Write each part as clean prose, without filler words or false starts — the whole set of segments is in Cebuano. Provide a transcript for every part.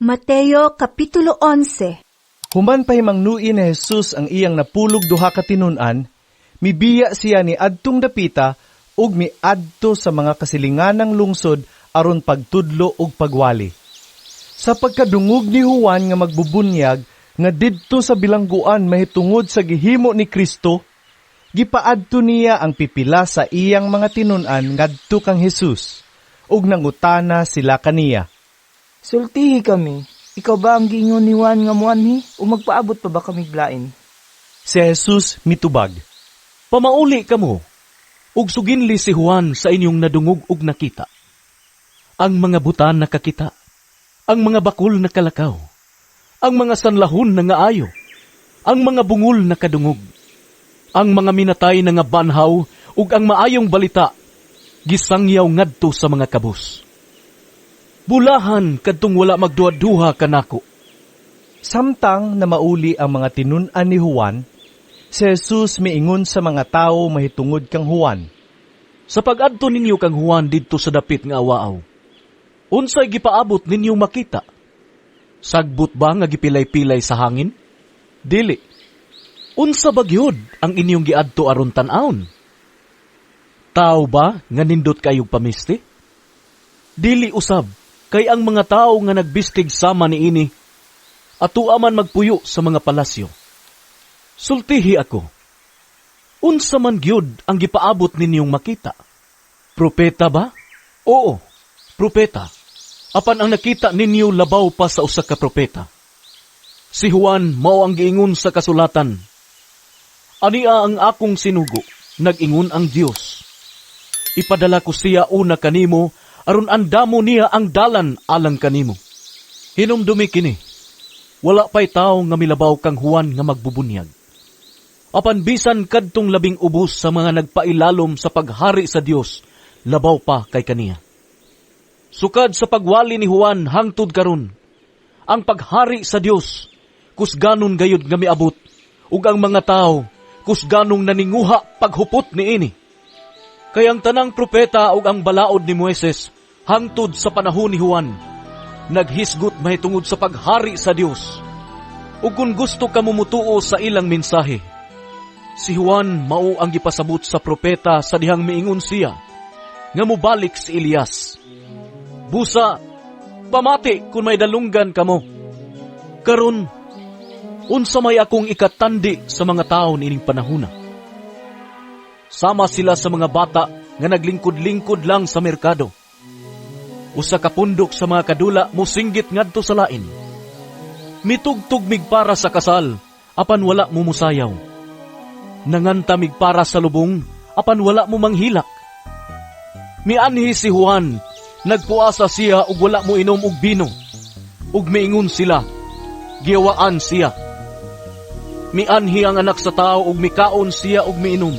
Mateo Kapitulo 11. Human pahimangnuin ni Jesus ang iyang 12 ka tinun-an, mibiya siya ni adtong dapita ug miadto sa mga kasilinganang lungsod aron pagtudlo ug pagwali. Sa pagkadungog ni Juan nga magbubunyag nga didto sa bilangguan mahitungod sa gihimo ni Kristo, gipaadto niya ang pipila sa iyang mga tinun-an ngadto kang Jesus, ug nangutana sila kaniya. Sultihi kami, ikaw ba ang giingon ni Juan nga muanhi o magpaabot pa ba kami lain? Si Jesus mitubag. Pamauli kamo, ug suginli si Juan sa inyong nadungog ug nakita. Ang mga butan nakakita, ang mga bakul nakalakaw, ang mga sanlahon nangaayo, ang mga bungol nakadungog, ang mga minatay nga banhaw ug ang maayong balita gisangyaw ngadto sa mga kabus. Bulahan kadtong wala magduha-duha kanako. Samtang namauli ang mga tinun-an ni Juan, si Jesus miingon sa mga tawo mahitungod kang Juan. Sa pag-adto ninyo kang Juan didto sa dapit nga awaaw, unsay gipaabot ninyong makita? Sagbot ba nga gipilay-pilay sa hangin? Dili. Unsa ba gyud ang inyong giadto aron tan-awon? Tao ba nga nindot kayog pamisti? Dili usab, kay ang mga tawo nga nagbistig sama niini atua man magpuyo sa mga palasyo. Sultihi ako. Unsa man gyud ang gipaabot ninyong makita? Propeta ba? Oo, propeta. Apan ang nakita ninyo labaw pa sa usa ka propeta. Si Juan mao ang giingon sa kasulatan. Ania ang akong sinugo, nag-ingon ang Dios. Ipadala ko siya una kanimo aron andamo niya ang dalan alang kanimo. Hinumdumi kini. Wala pa'y tao nga milabaw kang Juan nga magbubunyag. Apan bisan kadtong labing ubos sa mga nagpailalom sa paghari sa Dios, labaw pa kay kaniya. Sukad sa pagwali ni Juan hangtod karon, ang paghari sa Dios kusganon gayud nga miabot, ug ang mga tawo kusganong naninguha paghupot niini. Kay ang tanang propeta ug ang balaod ni Moises hangtod sa panahon ni Juan naghisgot mahitungod sa paghari sa Dios. Ug kung gusto kamo mutuo sa ilang mensahe, si Juan mao ang gipasabot sa propeta sa dihang miingon siya nga mobalik si Elias. Busa, pamati kung may dalunggan kamo. Karon, unsa may akong ikatandi sa mga tawo niining panahona? Sama sila sa mga bata nga naglingkod-lingkod lang sa merkado. Usa ka pundok sa mga kadula mosinggit ngadto sa lain. Mitugtog mig para sa kasal, apan wala mo musayaw. Nanganta mig para sa lubong, apan wala mo manghilak. Mianhi si Juan, nagpuasa siya ug wala mo inom og bino. Ug miingon sila, giyawaan siya. Mianhi ang Anak sa Tao ug mikaon siya ug miinom,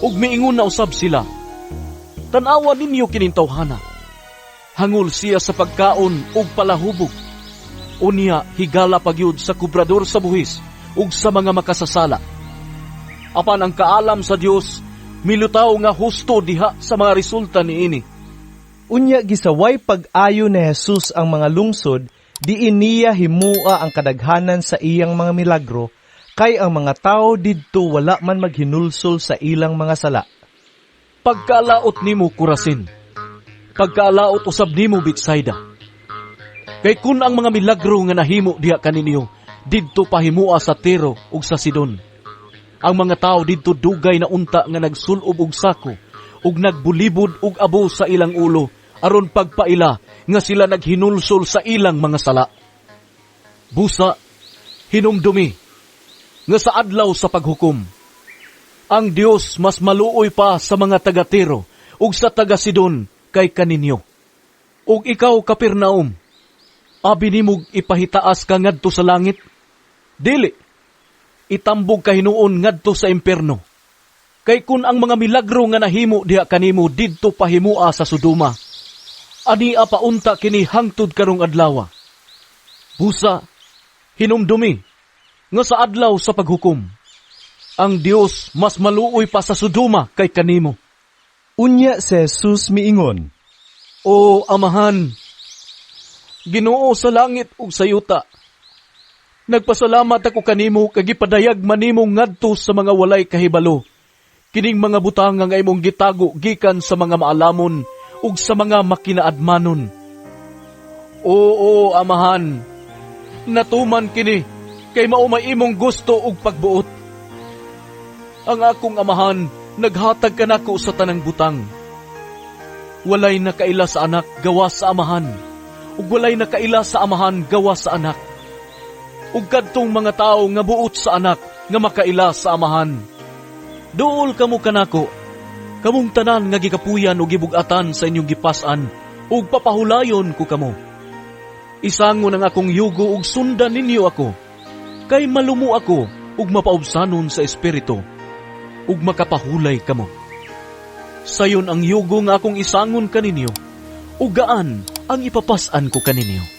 ug miingon na usab sila. Tan-awa ninyo kining tawhana. Hangol siya sa pagkaon ug palahubog. Unya higala pagyud sa kubrador sa buhis ug sa mga makasasala. Apan ang kaalam sa Dios milutaw nga husto diha sa mga resulta niini. Unya gisaway pag-ayo ni Jesus ang mga lungsod, diin niya himua ang kadaghanan sa iyang mga milagro, kay ang mga tawo didto wala man maghinulsol sa ilang mga sala. Pagkaalaot nimo, Corazin. Pagkaalaot usab nimo, Betsaida. Kay kun ang mga milagro nga nahimo diha kaninyo didto pahimua sa Tiro ug sa Sidon, ang mga tawo didto dugay na unta nga nagsulob og sako ug nagbulibod og abo sa ilang ulo aron pagpaila nga sila naghinulsol sa ilang mga sala. Busa, hinumdumi nga sa adlaw sa paghukom, ang Dios mas maluoy pa sa mga taga-Tiro ug sa taga-Sidon kay kaninyo. Ug ikaw, Capernaum, abi nimog ipahitaas ka ngadto sa langit? Dili. Itambog ka hinuon ngadto sa impierno. Kay kun ang mga milagro nga nahimo diha kanimo didto pahimua sa Sodoma, ania paunta kini hangtod karong adlaw. Busa, hinumdumi nga sa adlaw sa paghukom, ang Dios mas maluoy pa sa Sodoma kay kanimo. Unya si Jesus miingon, O Amahan, Ginoo sa langit ug sa yuta. Nagpasalamat ako kanimo kay gipadayag man nimo ngadto sa mga walay kahibalo. Kining mga butang nga imong gitago gikan sa mga maalamon ug sa mga makinaadmanon. Oo, Amahan, natuman kini kay mao may imong gusto ug pagbuot. Ang akong amahan naghatag kanako sa tanang butang. Walay nakaila sa anak gawas sa amahan, ug walay nakaila sa amahan gawas sa anak. Ug kadtong mga tawo nga buot sa anak nga makaila sa amahan. Duol kamo kanako, kamong tanan nga gikapuyan ug gibug-atan sa inyong gipas-an, ug papahulayon ko kamo. Isangon ang akong yugo ug sundan ninyo ako, kay malumo ako ug mapaubsanon sa espiritu, ug makapahulay kamo. Sayon ang yugo nga akong isangon kaninyo, ug gaan ang ipapas-an ko kaninyo.